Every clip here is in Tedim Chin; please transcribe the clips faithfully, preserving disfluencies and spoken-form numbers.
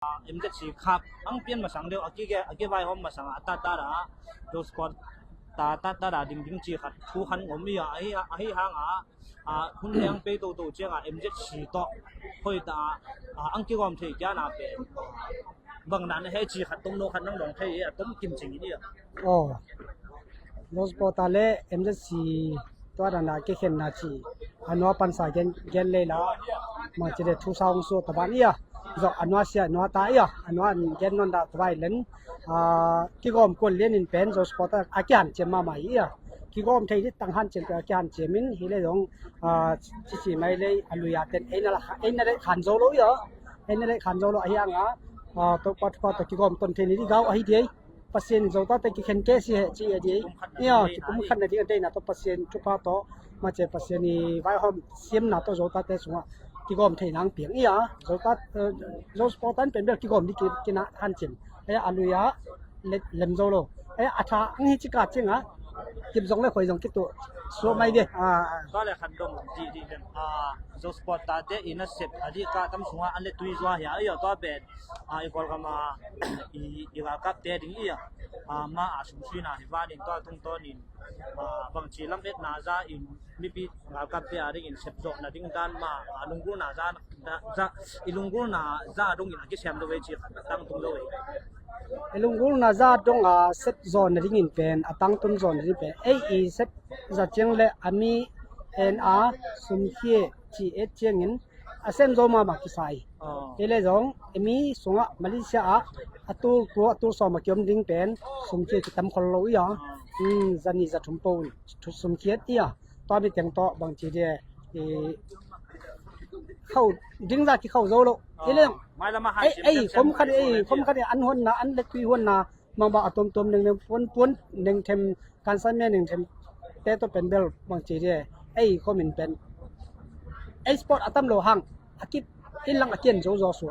M Z C Cup ang pian masang deuh a kige a kivaihawm masang a tatat a Zo Sport ta tatat a dingding ci khat thu khan om i a, ahi ahi hang a, a hun leng pei toto ciang a M Z C tawh hoih ta a, a ang kigawm thei kiana pen bang dan he ci khat tom no khat nang dong thei a tom kim cing i a. Aw. Zo Sport ta le M Z C tua dan a kikhenna ci a nua pansa gen gen lei la ma ci le thu sa hong suak ta ban i a. Zo a nua sia a nua ta i a, a nua gen non da ta vai len. A kigawm kual lian in pen Zo Sport ta a kihan ciam mama i a. Kigawm thei di tang han ciam a kihan ciam in hi le zong a ci ci mai lei a lui a ten ei na la ei na le khan zo lo i a. Ei na le khan zo lo ahi ang a. A to pat pat to kigawm ton thei ni di gau ahi di ei. Pasian Zo tate kikhen ke si he ci a di. Ia, kikum khat na ding a deina to Pasian thupha to ma ce Pasian i vaihawm siamna to Zo tate sungah kigawm thei nang piang ia. Zo tat Zo Sport tan pen bel kigawm di kina han cin. Ia, a lui a lem zo lo. Ia, a tha ang hi ci ka cing a kip zong le khoi zong kitu suak mai di. Ka le khan dong di di den. Zo Sport tate i na sep a di ka tam sungah an le tui zua hia ia to pen. A, i Kawlgam a i, i galkapte ding i a, a, ma a sungsuina hi vanin tua tungtawnin, a, bangci lam etna za in mipi galkapte a dingin sepzawhna ding dan ma a lunggulna za, za, i lunggulna za dongin a kisem lo ei ci a tangtung lo ei. I lunggulna za dong a sepzawhna dingin pen a tangtun zawhna ding pen ei i sep za ciang le a mi en a sumkhia ci et ciangin a sem zo mahmah kisai. Hi le zong emi sungah Malaysia ah a tul kua a tul sawm a kiom ding pen sumkhia kitam khol lo ia. Zani za thum po sumkhia ia. Tua mi teng tawh bangci dia khau ding za kikhau zo lo. Hi le zong ei khom khat ei khom khat an huanna an le tui huanna mangba a tuamtuam nengnem puanpuan nengthem kansan me nengthem te to pen bel bangci dia ei khomin pen ei sport a tam lo hang a kip in lang a kian zo zo su.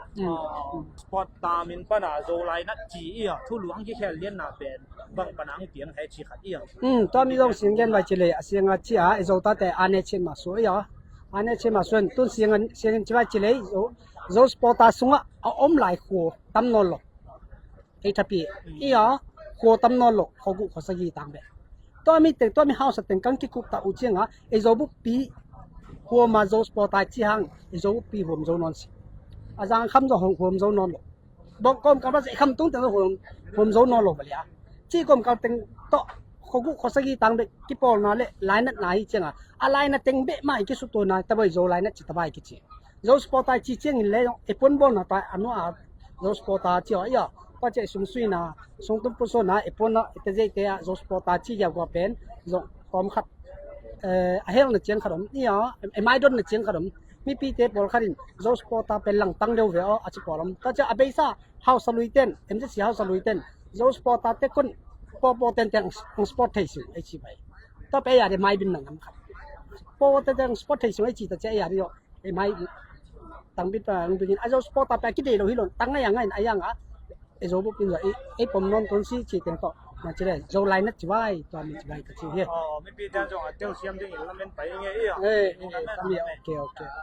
Sport ta min pana zo lai nat ci i a thulu ang kikhel lianna pen bang pana ang piang hai ci khat i a. Tua mi zong sing gen vai ci lei a siang a ci a i zo tate a ne chin ma su i a a ne chin ma suan tun siang siang ci vai ci lei zo zo sport ta sungah a om lai khu tam nawn lo. Ei thapi ia khual tam nawn lo khual guh khual sagih tang beh. Tua mi teng tua mi hausa teng kang kikup ta uh cianga ei zo buppi huama zo sport tai ci hang ei zo buppi huam zo nawn si. A zang kham zo huam zo nawn lo. Bawng kawmkal bang ei kham tung teng zo huam zo nawn lo balia ci kawmkal teng tawh khual guh khual sagih tang beh kipawlna le lainatna hi cianga a lainat teng beh mah i kisutuana taboi zo lainat ci tabai kici. Zo sport tai ci ciangin le ei puan bawlna tai a nua a zo sport ta ci aw ia tua ci ei sumsuina sungtum pusuana ei puanna ei tazeite a zo sport ta ci ia gua pen zong kawm khat a helna ciang khat om ia ei maidonna ciang khat om mipite pawl khatin zo sport ta pen langtang deuh ve aw a ci pawl om tua ci a beisa hausa luiten M Z C hausa luiten zo sport ta te kun pawpaw tente ang sport thei sing ei ci bai tua pe ei a de maibin na ngam khat pawpaw tente ang sport thei sing ei ci ta ci ei a de ei mai tangbit pa ang bingin a zo sport ta pe a kidei lo hi lo tang ngai a ngai a yang a ei zo bupin zo ei pom non ton si ci teng to ma ci le zo lainat ci vai tua mi ci vai ka ci hi. Mipi dan zong a teu siam ding in lamen pai nge i a. Ei ei tami ok ok.